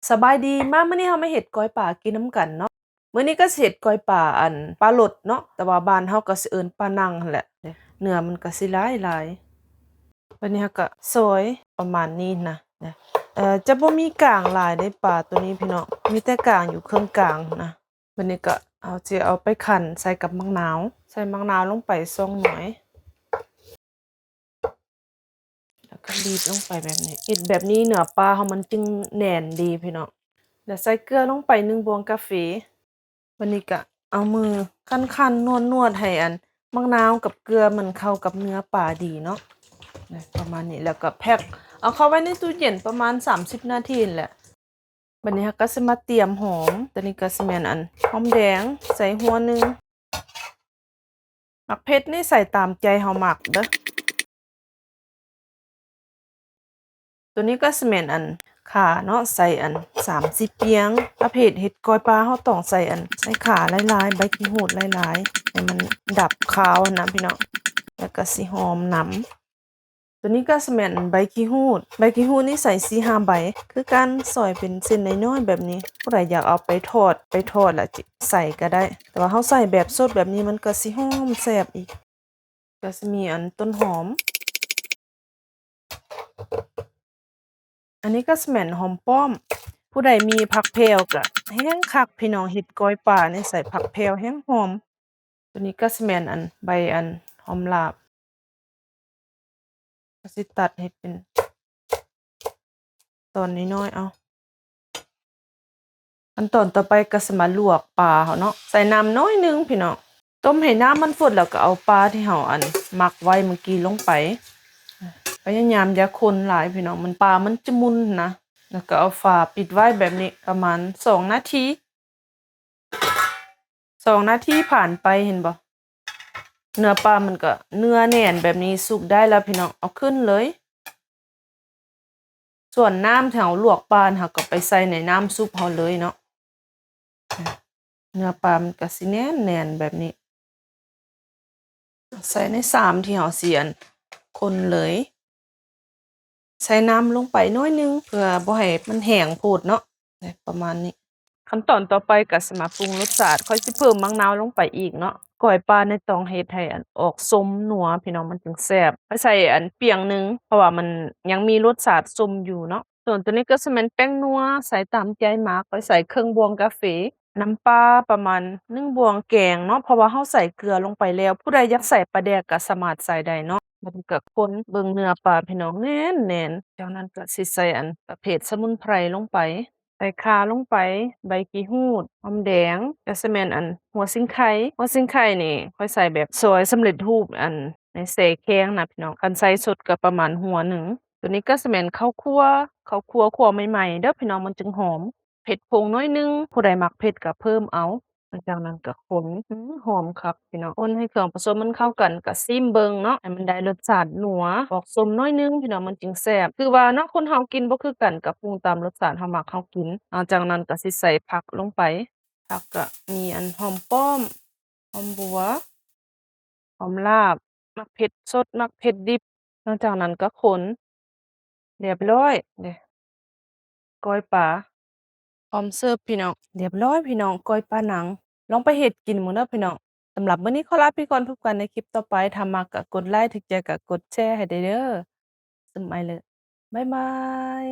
ສະບາຍດີ ມາມື້ນີ້ເຮົາມາເຮັດກ້ອຍປາກິນນຳກັນເນາະ. ມື້ນີ້ກໍຊິເຮັດກ້ອຍປາ ອັນ ປາລົດເນາະ ແຕ່ວ່າບ້ານເຮົາກໍຊິເອີ້ນປານັ່ງຫັ້ນແຫຼະ. ເນື້ອມັນກໍຊິຫຼາຍໆ. ບັດນີ້ເຮົາກໍຊອຍປະມານນີ້ນະ. ເອີ ຈະບໍ່ມີກາງຫຼາຍເດ້ ປາໂຕນີ້ພີ່ນ້ອງ ມີແຕ່ກາງຢູ່ເຄິ່ງກາງນະ. ບັດນີ້ກໍເຮົາຊິເອົາໄປຄັ້ນໃສ່ກັບໝາກນາວ ໃສ່ໝາກນາວລົງໄປສອງໜ່ວຍ ແລ້ວກໍບີບລົງໄປແບບນີ້. ເຮັດແບບນີ້ເນື້ອປາເຮົາມັນຈຶ່ງແໜ້ນດີພີ່ນ້ອງ. ແລ້ວໃສ່ເກືອລົງໄປໜຶ່ງບ່ວງກາເຟ. ບັດນີ້ກໍເອົາມືຂັນໆນວດໆໃຫ້ອັນໝາກນາວກັບເກືອມັນເຂົ້າກັບເນື້ອປາດີເນາະ. ປະມານນີ້ ແລ້ວກໍແພັກເອົາເຂົ້າໄວ້ໃນຕູ້ເຢັນປະມານສາມສິບນາທີຫັ້ນແຫຼະ. ບັດນີ້ເຮົາກໍຊິມາຕຽມຫອມ ຕົວນີ້ກໍຊິແມ່ນອັນຫອມແດງ ໃສ່ຫົວໜຶ່ງ. ໝາກເຜັດນີ້ໃສ່ຕາມໃຈເຮົາມັກເດີ້. ຕົວນີ້ກໍຊິແມ່ນອັນຂ່າເນາະ ໃສ່ອັນສາມສີ່ປ່ຽງ. ປະເພດເຮັດກ້ອຍປາເຮົາຕ້ອງໃສ່ອັນ ໃສ່ຂ່າຫຼາຍໆ ໃບຂີ້ຫູດຫຼາຍໆ ໃຫ້ມັນດັບຄາວຫັ້ນນະພີ່ນ້ອງ. ແລ້ວກໍຊິຫອມນຳ. ຕົວນີ້ກໍຊິແມ່ນໃບຂີ້ຫູດ ໃບຂີ້ຫູດນີ້ໃສ່ສີ່ຫ້າໃບຄືກັນ ຊອຍເປັນເສັ້ນນ້ອຍໆແບບນີ້. ຜູ້ໃດຢາກເອົາໄປທອດ ໄປທອດແລ້ວໃສ່ກໍໄດ້ ແຕ່ວ່າເຮົາໃສ່ແບບສົດແບບນີ້ມັນກໍຊິຫອມແຊບອີກ. ກໍຊິມີອັນຕົ້ນຫອມ ອັນນີ້ກໍຊິແມ່ນຫອມປ້ອມ. ຜູ້ໃດມີຜັກແພ້ວກໍແຮງຄັກພີ່ນ້ອງ ເຮັດກ້ອຍປານີ້ໃສ່ຜັກແພ້ວແຮງຫອມ. ຕົວນີ້ກໍຊິແມ່ນອັນໃບອັນຫອມລາບ ກໍຊິຕັດໃຫ້ເປັນຕອນນ້ອຍໆເອົາ. ຂັ້ນຕອນຕໍ່ໄປກໍຊິມາລວກປາເຮົາເນາະ ໃສ່ນ້ຳໜ້ອຍໜຶ່ງພີ່ນ້ອງ ຕົ້ມໃຫ້ນ້ຳມັນຟົດ ແລ້ວກໍເອົາປາທີ່ເຮົາອັນໝັກໄວ້ມື້ກີ້ລົງໄປ. ພະຍາຍາມຢ່າຄົນຫຼາຍພີ່ນ້ອງ ມັນ ປາມັນຈະໝຸ່ນນະ. ແລ້ວກໍເອົາຝາປິດໄວ້ແບບນີ້ປະມານສອງນາທີ. ສອງນາທີຜ່ານໄປ ເຫັນບໍ່ ເນື້ອປາມັນກໍເນື້ອແໜ້ນແບບນີ້ ສຸກໄດ້ແລ້ວພີ່ນ້ອງ ເອົາຂຶ້ນເລີຍ. ສ່ວນນ້ຳທີ່ເຮົາລວກປາ ເຮົາກໍໄປໃສ່ໃນນ້ຳຊຸບເຮົາເລີຍເນາະ. ເນື້ອປາມັນກໍຊິແໜ້ນໆແບບນີ້. ໃສ່ໃນຊາມທີ່ເຮົາຊິອັນຄົນເລີຍ ໃສ່ນ້ຳລົງໄປໜ້ອຍໜຶ່ງ ເພື່ອບໍ່ໃຫ້ມັນແຫ້ງໂພດເນາະ ປະມານນີ້. ຂັ້ນຕອນຕໍ່ໄປກໍຊິມາປຸງລົດຊາດ ຂ້ອຍຊິເພີ່ມໝາກນາວລົງໄປອີກເນາະ. ກ້ອຍປານີ້ຕ້ອງເຮັດໃຫ້ອັນອອກສົ້ມນົວພີ່ນ້ອງ ມັນຈຶ່ງແຊບ. ຂ້ອຍໃສ່ອັນປ່ຽງໜຶ່ງ ເພາະວ່າມັນຍັງມີລົດຊາດສົ້ມຢູ່ເນາະ. ສ່ວນຕົວນີ້ກໍຊິແມ່ນແປ້ງນົວ ໃສ່ຕາມໃຈມັກ ຂ້ອຍໃສ່ເຄິ່ງບ່ວງກາເຟ. ນ້ຳປາປະມານໜຶ່ງບ່ວງແກງເນາະ ເພາະວ່າເຮົາໃສ່ເກືອລົງໄປແລ້ວ. ຜູ້ໃດຢາກໃສ່ປາແດກກໍສາມາດໃສ່ໄດ້ເນາະ. ບັດນີ້ກໍຄົນເບິ່ງເນື້ອປາພີ່ນ້ອງ ແໜ້ນໆ. ຈາກນັ້ນກໍຊິໃສ່ອັນປະເພດສະໝຸນໄພລົງໄປ ໃສ່ຂ່າລົງໄປ ໃບຂີ້ຫູດ ຫອມແດງ ກໍຊິແມ່ນອັນຫົວຊິງໄຄ. ຫົວຊິງໄຄນີ້ຂ້ອຍໃສ່ແບບຊອຍສຳເລັດຮູບ ອັນໃນແຊ່ແຂງນະພີ່ນ້ອງ ຄັນໃສ່ສົດກໍປະມານຫົວໜຶ່ງ. ຕົວນີ້ກໍຊິແມ່ນເຂົ້າຂົ້ວ ເຂົ້າຂົ້ວຂົ້ວໃໝ່ໆເດີ້ພີ່ນ້ອງ ມັນຈຶ່ງຫອມ. ເຜັດຜົງໜ້ອຍໜຶ່ງ ຜູ້ໃດມັກເຜັດກໍເພີ່ມເອົາ. ຫຼັງຈາກນັ້ນກໍຄົນ ຫອມຄັກພີ່ນ້ອງ. ຄົນໃຫ້ເຄື່ອງປະສົມມັນເຂົ້າກັນ ກໍຊີມເບິ່ງເນາະ ໃຫ້ມັນໄດ້ລົດຊາດນົວ ອອກສົ້ມໜ້ອຍໜຶ່ງພີ່ນ້ອງ ມັນຈຶ່ງແຊບ. ຄືວ່າເນາະ ຄົນເຮົາກິນບໍ່ຄືກັນ ກໍປຸງຕາມລົດຊາດເຮົາມັກເຮົາກິນ. ຫຼັງຈາກນັ້ນກໍຊິໃສ່ຜັກລົງໄປ. ຜັກກໍມີອັນຫອມປ້ອມ ຫອມບົວ ຫອມລາບ ໝາກເຜັດສົດ ໝາກເຜັດດິບ. ຫຼັງຈາກນັ້ນກໍຄົນ. ລຽບຮ້ອຍເດ້ ກ້ອຍປາ ພ້ອມເສີບພີ່ນ້ອງ. ລຽບຮ້ອຍພີ່ນ້ອງ ກ້ອຍປານັ່ງ. ລອງໄປເຮັດກິນເບິ່ງເດີພີ່ນ້ອງ. ສຳລັບມື້ນີ້ຂໍລາໄປກ່ອນ ພົບກັນໃນຄລິບຕໍ່ໄປ. ຖ້າມັກກໍກົດໄລ ຖືກໃຈກໍກົດແຊໃຫ້ໄດ້ເດີ. ສະໄໝເລີ ບາຍບາຍ.